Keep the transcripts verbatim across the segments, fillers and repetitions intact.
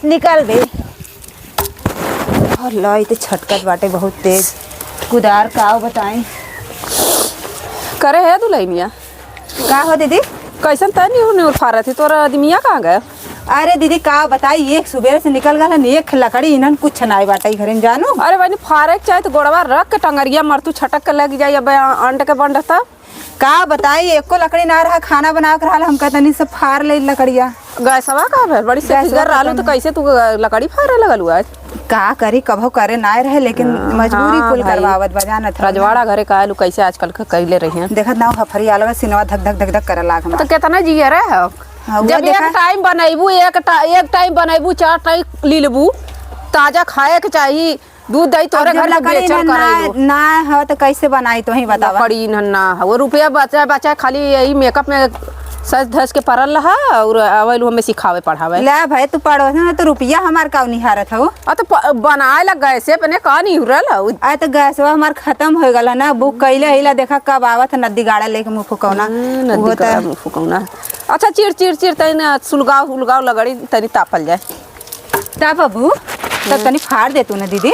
निकल बे। अल्लाह, ई त छटकत बाटे बहुत तेज। कुदार का बताई। करे है दुलहिनिया। का हो दीदी? कैसन तनी निहुर निहुर फारत ही, तोरा आदमिया कहाँ गए? अरे दीदी, का बताई, एक सुबेरे से निकल गलन, एक लकड़ी इन्हन कुछ नाई बाटे घरे में, जानू। अरे बहिनी, फारे के चाही त गोड़वा रख के टंगरिया मरतू छटक के लग जाई, अब अंट के बंड तब। का बताई, एको लकड़ी ना रहा, खाना बनावे के रहल, हम कहतनी से फार ले लकड़िया। गैसवा का भेल? बड़ी से गैसवा फिगर रहलू खत्म। तो कैसे तू लकड़ी फारे लगलू आज? का करी, कभो करे ना रहे, लेकिन हाँ, मजबूरी हाँ कुल भाई। करवावत बा, जानत हौ ना। रजवाड़ा घरे का आलू कैसे आजकल के कैले रही हैं। देखत ना हौ, हफरी आलवा सिनवा धक धक धक धक करे लाग तो हमार। कितना जियरे हो? हाँ, वो जब एक देखा। टाइम बनैबू, एक टा-, एक टाइम बनैबू, चार टाइम लीलबू, ताजा खाए के चाही। दूध दही तोरे अब जब घर में लकड़ी बेचल ना, करैलू। ना हो तो कैसे बनाई, तोही बतावा। लकड़ी इन्हन ना हो, वो रुपया बचा बचा खाली यही मेकअप में सज धज के परल रहा और आवेलू हमें सिखावे पढ़ावे। ले भाई, तू पढ़ो ना तो रुपया हमार का निहारत हो। आ तो प-, बनाए ला गैसे अपने का निहुरल हो। आ तो गैसवा हमार खत्म हो गल है ना, बुक कैले हईला, देखा कब आवत है नदी गाड़ा लेके मुँह फुकौना। हम्म, नदी उहो गाड़ा तो मुँह फुकौना। अच्छा, चिर चिर चिर तनी ना सुलगाव उलगाव लगड़ी तनी तापल जाए। तब बाबू, तब तनी फाड़ दे तू ना दीदी।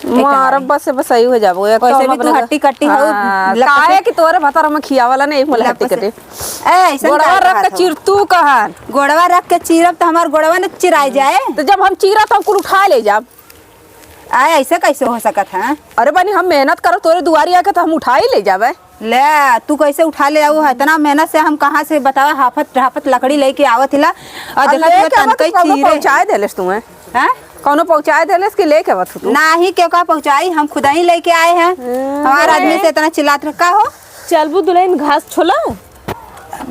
मारब बस, बस सही हो जाबो। एक तो कैसे हम भी तू अपने हट्टी कट्टी हो, हाँ, लपसे। काहे कि तोरे भतर में खियावला नहीं, एक मुला हट्टी लपसे। कट्टी। ए, ऐसन गोड़वा काहे रख के कहत हो? चिर तू कहन। गोड़वा रख के चीरब तो हमार गोड़वा न चिराई जाए। तो जब हम चीरा तो हम कुल उठा ले जाब। आए, ऐसे कैसे हो सकत है? अरे बनी, हम मेहनत करब तोरे दुआरी आके तो हम उठा ही ले जाबे। ले, तू कैसे उठा ले आऊ? इतना मेहनत से हम कहाँ से बतावा, हाफत हाफत लकड़ी लेके आवत हिला। और और देखत हुआ लेके आवत तनकई कौनो चीरे। पहुँचाए देलेस तुम्हें? हैं? कौनो पहुँचाए देलेस कि लेके आवत हो तू? नाही, क्यों का पहुँचाई, हम खुद ही लेके आए हैं। हम्म। हमार आदमी से इतना चिल्लात रहा, का हो? चलबू दुलहिन घास छोला?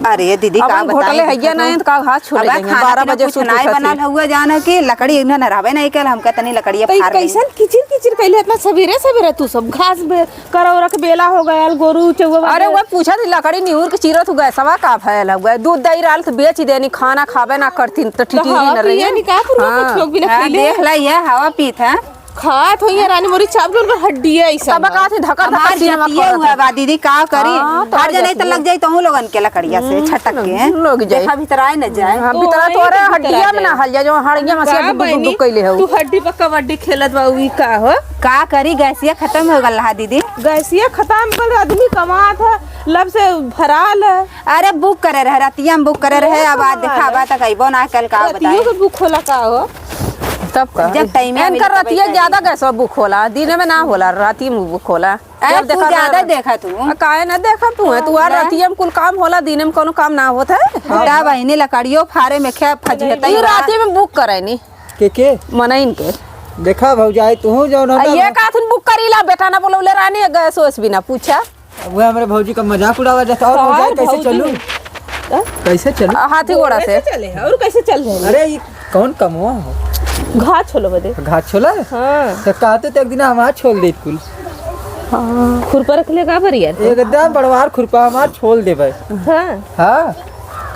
अरे दीदी, का अपन घोटले बताई, हइया देखत ना हो। है तो का घास छोले अब जाएंगे? खाना बारह पीना बजे कुछ सूत नहीं उठत बनल है। हुआ, जानो कि लकड़ी इन्हें न रहबे नहीं कल, हमका तनी लकड़िया तो ई फाड़ देंगे। कैसन किचिर किचिर कैले इतना सवेरे सवेरे तू सब घास बे-, करौरा के बेला हो गयल, गोरू चौवा अरे, बांधे। वो पूछा थी, लकड़ी निहुर के चीरत हो गए, सवा का भयल हो गए, दूध दही रहल तो बेच देनी, खाना खाबे ना करतीन, तो तो टिटिरी हवा न रही। पिए नी का, पुरवा हाँ। कुछ लोग बिना हाँ, खइले। देख ला, ये हवा पीत है। खात होइए रानी मोरी, चाप डोल पर हड्डी है ऐसा तब बा। का थी धकर धकर हमार सीना में जतिये करत हुआ है। बा दीदी, का करी? हाँ, तो हर जने तो जतिये। लग जाई तोहू लोगन के लकड़िया से हम्म, छटक के। लग जाई। देखा भीतराए न जाए। हाँ, तो भीतरा वही तोरे तो हड्डिया भीतरा में ना जाए। हल जा, जो हड़िया में से का दुक दुक बहिनी, दुक कैले हो। तू हड्डी पर कबड्डी खेलत बा, ई का हो? का करी, गैसिया खत्म हो गल रहा दीदी। गैसिया खत्म कर आदमी कमात है, लब से भराल है। अरे बुक करे रहे, रतिया में बुक करे रहे, अब आज देखा बा तक अइबो ना कल, का बताई। रतियो के बुक होला का हो? तब का? जब टाइम इनकर मिले तब रतिया ऐसा ज्यादा ही। गैस बुक होला, दिन में ना होला, राती में बुक होला। अरे जब तू देखा ज्यादा ना, देखा तू। आ, काहे ना देखा तू है? तू आ ना। रतिया में कुल काम होला, दिन में कोनो काम ना होत है। बेटा बहिनी लकड़ियो फारे में क्या फजियत ई है? राती में बुक करे नी। के के? मनइन के। देखा भौजाई, तू जौन आ, ना ये काथुन बुक करी ला, बेटा ना बोलौले रानी, गैस वैस बिना पूछा। अब वह हमरे भौजी का मजाक उड़ावा जाता। और और भौजाई कैसे भौजी चलू? हाँ? कैसे चलू? आ, हाथी घोड़ा से। कैसे चले हैं? और कैसे चल रहे हैं? अरे, ये कौन कमवा हो? घास छोलो बदे। घास छोला? हाँ। तो कहते तो एक दिन हमार छोल देत कुल। हाँ, खुरपा रख ले का बरियार? एकदम बड़वार खुरपा हमार छोल देबे। हाँ। हाँ।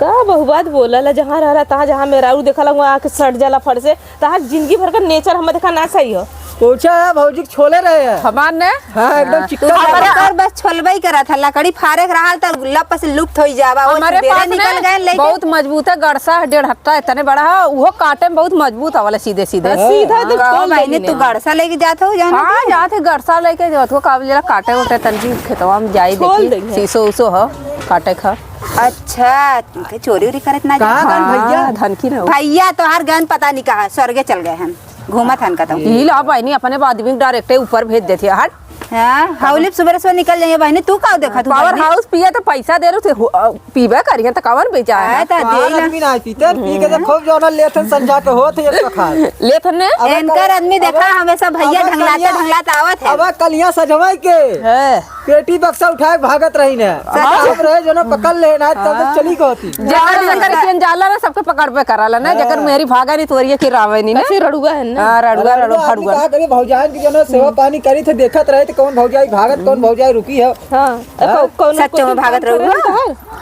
का बहुबात बोला ला, जहाँ रहला, तहाँ जहाँ मेहरारू देखला, वहाँ आके सट जाला फट से। तहार जिंदगी भर का नेचर हम देखा ना सही हो। पूछा है भौजी के छोले रहे हैं। हमार ने? हाँ, एकदम हाँ। चिक्कन तू हमारे हमार बस छोलबे ही करत है, लकड़ी फारे के रहल त लप से लुप्त होई जावा। वो हमारे सीधे पास निकल में गए लेके। बहुत मजबूत है, गड़सा है, डेढ़ हट्टा इतने बड़ा है, वो काटे में बहुत मजबूत है वाला सीधे सीधे। बस सीधा तो हाँ। छोल बहिनी, देनी तू है। गड़सा लेके जात हो, जाना हाँ, कि? जात है गड़सा लेके जात हो, का बोलेला काटे उटे तनकी खेतवा में जाई छोल देखी, देंगे। सीसो उसो हो, काटे खा। अच्छा, तू के चोरी उरी करत ना कहाँ जा? गन भैया? हाँ, धनकी न हो। भैया तोहार गन पता नहीं कहाँ, स्वर्गे चल गए हन, घूमत हन कतौ। ई ला बहिनी, अपने आदमी के डायरेक्टे ऊपर भेज देती है, हट। हाँ, हाउली सुबह सुबह निकल जाइए बहिनी, तू का देखा तू पावर बहिनी? हाउस पिए तो पैसा दे रहे थे, हो, अ, पीबे करिए तो कवन बेचा है? हाँ, तो दे तोहार ना। आदमी ना पीते, पी के तो खूब जौन लेथन संझा के होत है एक पखार। लेथन ने? अब एनकर कल-, आदमी देखा, अब हमेशा भैया अब ढंगलाते कलिया, ढंगलाते आवत है। अब कलिया सजवाई के। है। पेटी बक्सा उठाए भागत रही ने। सच। हम रहे जो ना पकड़ ले ना, तब तक हाँ। चली गई होती। जेकर हाँ। जेकर केन जाला ना, सबके पकड़बे कराला ना, हाँ। जेकर मेहरी भागा नहीं, तोरिए के रावे नहीं ना। कैसे रड़ुआ है ना? हाँ, रड़ुआ, अरे रड़ुआ, आदमी भड़ुआ। का करे, भौजाइन की जो ना सेवा पानी करी थे, देखत रहे थे कौन भौजाई भागत, कौन भौजाई रुकी है। हाँ। हाँ? कौ-, कौन सच्चो में भागत रहुआ?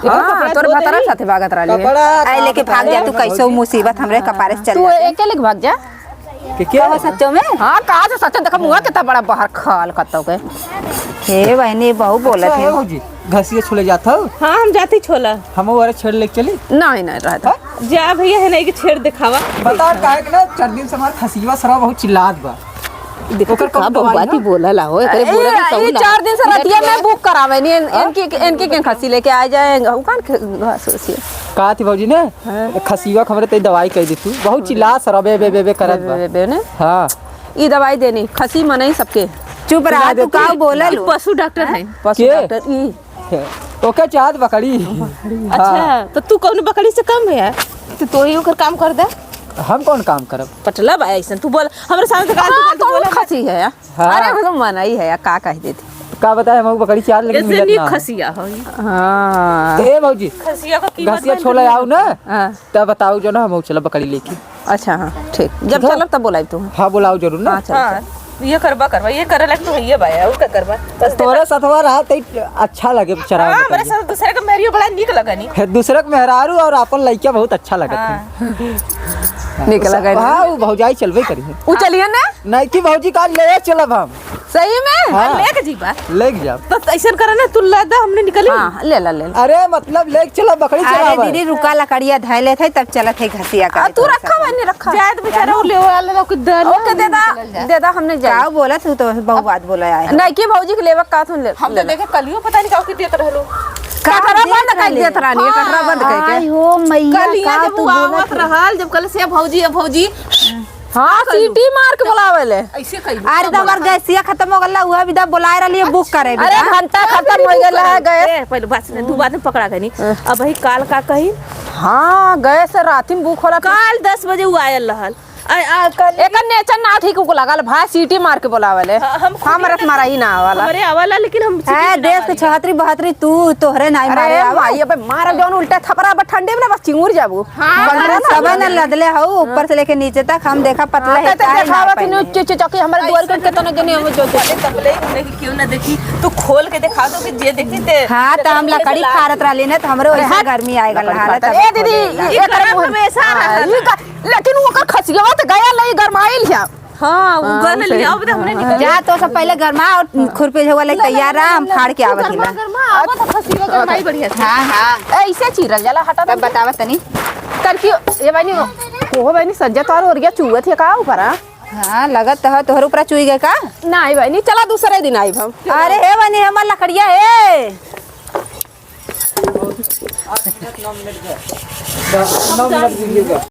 हाँ, तोर भतरा साथे भागत रहली है। कपड़ा आए लेके भाग जा तू, कपड़ा कैसे भौजी। मुसीबत हमरे कपारे से चल तू जाती। एके लेके भाग जा। के, के? कहो सच्चो में? हाँ, कहा से सच्चो, देखा मुँह कितना बड़ा बाहर खाल कत्तो के। हे बहनी, बहू बोलत अच्छा, है। हे भौजी, घसिया छोले जात हो? हाँ, हम जाती छोला। हम वो वाला छेड़ लेके चली? नहीं, नहीं, रहता। हाँ? जा भइया, है ना, एक छेड़ देखावा। बता, काहे के ना, चार दिन से हमार खसियवा सरवा बहुत चिल्लात बा। देखो ओकर का कौन दवाई बहुबाती ना? बोलला हो, एकरे ए, बोला के कहू ई ना। चार दिन से रतिया में बुक करावे नी, हाँ? इनकी, इनकी के खसी लेके आ जाए, उ कान के घास होसी। का थी भौजी ने? हाँ। खसियवा के हमरे ते दवाई कह दे तू, बहुत चिल्लात सरवा बे, बे, बे, बे करत बा। बे, बे, बे ने? हाँ। ई दवाई देनी, खसी मनई सबके। चुप रहा, सुना तू देती? का बोलल? पशु डॉक्टर हैं। पशु के? डॉक्टर ई। ओके चाहत बकरी। अच्छा, हाँ। तो तू कौन बकरी से कम है यार? तो तू ही ओकर काम कर दे। हम कौन काम करब? पटला बा ऐसन, तू बोल, हमरे सामने तो गाल हाँ, तू कौन बोला खसी है यार? हाँ। अरे, हम तो मना ही है यार, का कह देती? का बताए, हम बकरी चाहत, लेकिन ऐसे मिलत नहीं ना है। खसिया हो। हाँ। ए भौजी, खसिया का कीमत घसिया बन छोला रही है। आओ ना, हाँ। तब बताओ जो ना, हम चलब बकरी लेके। अच्छा, हाँ, ठीक। जब ठीक है। चलब तब बोलाइब तू। हाँ, बोलाओ जरूर ना। हाँ, चल, हाँ, चल। ये करबा, करबा, ये करे लायक तो है, ये बा, और का करबा? बस तोरे देखा। सथवा रहा त अच्छा लगे चरावे हाँ, में हमरे कहिए। साथ दूसरे के मेहरियो बड़ा नीक लगनी। है, दूसरे के मेहरारू और आपन लइका बहुत अच्छा लगत है। हाँ। नीक लगे हाँ, ना। उ भौजाई चलबे करी है। उ चलिए ना। नइकी भौजी का ले चलब हम। सही में? हाँ। लेके जीबा। लेके जाब। तो ऐसन करे ना, तू ला दा, हमने निकली। हाँ, ले ला, ले ला। अरे, मतलब, लेके चला, बकरी अरे चरावे। दीदी, रुका, लकड़िया धै लेत है, तब चलत है घसिया आ, करे तू थोड़ा रखा सा। बा, नहीं रखा। जाए तो बेचारा, उ लेवे वाला ना, कुछ दर ओके, दे दा, निकल जाए। दे दा, हमने जाए। का बोला तू तो, बहुत बात बोला है। नहीं कि भौजी के लेवा का थुन ले, हम तो ले ला। देखे कलियो पता नहीं का की देत रहलो। कटरा बंद कर देत रहनी, कटरा बंद करके। आय हो मैया, कलिया का जब तू उ आवत बोलत है? रहल, जब कल से भौजी, अब भौजी, हाँ, सीटी मार के बोलावे ले। ऐसे कही। अरे, तो हमार गैसिया खत्म हो गला, उहे भी दा बोलाए रहली है, बुक करे अरे, बेटा। घंटा खत्म हो गला है गैस। ए, पहले बात सुने, तू बाद में पकड़ा गनी। हाँ। अब वही काल का कही? हाँ, गैस रात में बुक होला तो काल दस बजे उ आयल रहल। आ, आ, कल एकर नेचर ना ठीक को लागल, भाई सीटी मार के बोलावे ले। हाँ, हम खुद हमरा ही मारा ही ना आवाला। हमरे आवाला, लेकिन हम सीटी ए, ना देश के मारी। छहतरी बहतरी तू, तोहरे नाई अरे मारे आवा। माई, अबे मारा जौन उल्टा थपरा, अब ठंडी में ना बस चिंगुर जाबू। हाँ, बंदर हाँ, सबन हाँ। लदले हऊ, ऊपर से लेके नीचे तक, हम देखा पतला हाँ, है, तो काहे ना देखावत पहने? नु चुच चुच के हमरे दुआर के केतना जने हम जो जो। अरे, तबले ही हमने कि क्यों ना देखी, तू खोल के दिखा दो कि जे देखी ते हाँ, तो हम लकड़ी फारत रहली ना, तो हमरे अरे, वैसे हट। गर्मी आए गल लकड़ी हालत फारत। अब ए दीदी, खोले ला। ये ये करे गरम मुँह। हमेशा हाँ, रहता। ये का, लेकिन ओकर खसियावा तो गया नहीं, गरमाइल है। हाँ, उ हाँ, गन उसे। लिया, अब तो हमने निकल जा तो सब पहले गरमा और खुरपी झोंका लेके तैयार रहा, हम फाड़ के आवत गरमा, हिला। गरमा, आवत खसी गरमा ही बढ़िया से। हाँ, हाँ। ऐसे चीरल जाला, हटा तब दे। बतावा तनी। करकी, ए बहिनी, ओहो बहिनी, सज्जा तोहर ओरिया चुअत है का ऊपर, हाँ? हाँ, लगत तो है, तोहर ऊपर चुई गए का? नहीं बहिनी, चला दूसरे दिन आइब हम। अरे हे बहिनी, हमार लकड़िया है। नौ मिनट, नौ मिनट दीजिएगा।